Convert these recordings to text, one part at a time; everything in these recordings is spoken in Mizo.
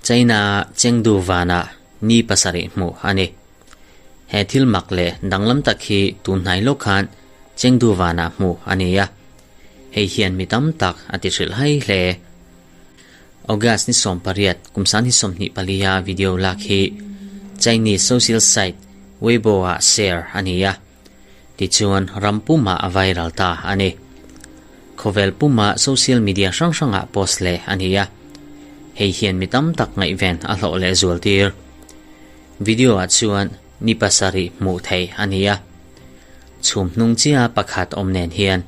China Chengdu vanah ni pasarih hmuh a ni. He thil mak leh danglam tak hi tun hnai lawk khan Chengdu vanah hmuh a ni a, hei hian mi tam tak a ti hrilh hai hle. August ni 18 kum 2024 a video lak hi Chinese social site Weibo-ah share a ni a. Tichuan, ram pumah a viral ta a ni. Khawvel pumah social media hrang hrangah post leh a ni a, hei hian mi tam tak ngaihven a hlawh leh zual tir. Video ah chuan ni pasarih hmuh theih a ni a, chhum hnung chia pakhat awm nen hian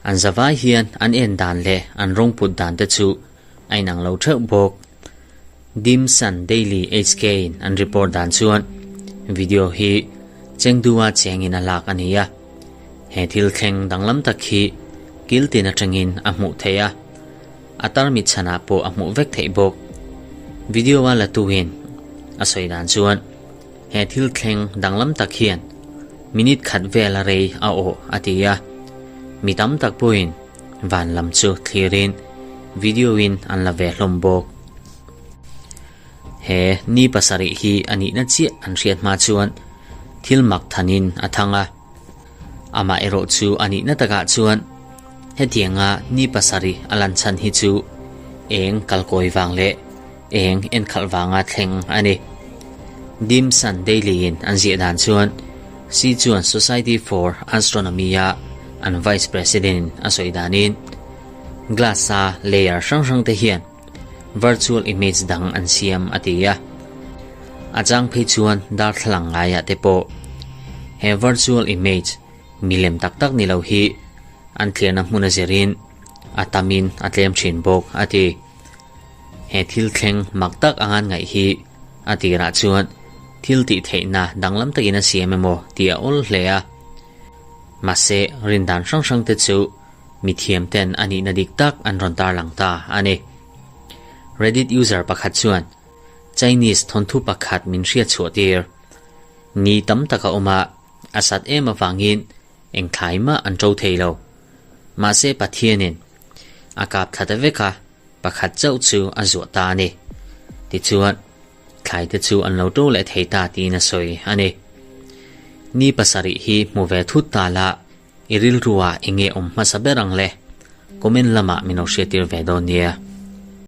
an zavai hian an en dan leh an rawng put dan te chu a inang lo theuh bawk. Dim Sun Daily HK in an report dan chuan video hi Chengdu-a chengin a lak a ni a, he thil thleng danglam tak hi kil tin atangin a hmuh theih a, a tarmit chhanah pawh a hmuh vek theih bawk. Video-a latuin a sawi dan chuan he thil thleng danglam tak hian minute khat vel a rei a awh a ti a, mi tam tak pawhin Van lam chu thlirin video in an la ve hlawm bawk. He ni pasarih hi a nihna chiah an hriat hma chuan thil mak thanin a thang a. Amah erawh chu a nihna takah chuan hetianga ni pasarih a lan chhan hi chu eng kalkawi vang leh eng enkhalh vanga thleng a ni. Dim Sun Daily in an ziah dan chuan Sichuan Society for Astronomy-a an Vice President in a sawi danin glass-a layer hrang hrang te hian virtual image dang an siam a ti a. A chang phei chuan darthlalang ngaiah te pawh he virtual image milem tak tak ni lo hi an thlirna hmun a zirin a tamin a tlem thin bawk a ti. He thil thleng mak tak angan ngaih hi a tirah chuan thil tih theihna danglam takin a siam emaw tih a awl hle a. Mahse, rindan hrang hrang te chu mithiam ten a nihna dik tak an rawn tarlang ta a ni. Reddit user pakhat chuan Chinese thawnthu pakhat min hriat chhuah tir. Ni tam tak a awm a, a sat em avangin eng thlai mah an ṭo thei lo. Mahse Pathianin a kap thla ta vek a, pakhat chauh chu a zuah ta a ni. Tichuan, thlaite chu an lo ṭo leh thei ta tiin a sawi a ni. Ni pasarih hi hmu ve thut ta la, i rilruah eng nge awm hmasa ber ang le? Comment lamah min lo hriattir ve dawn nia.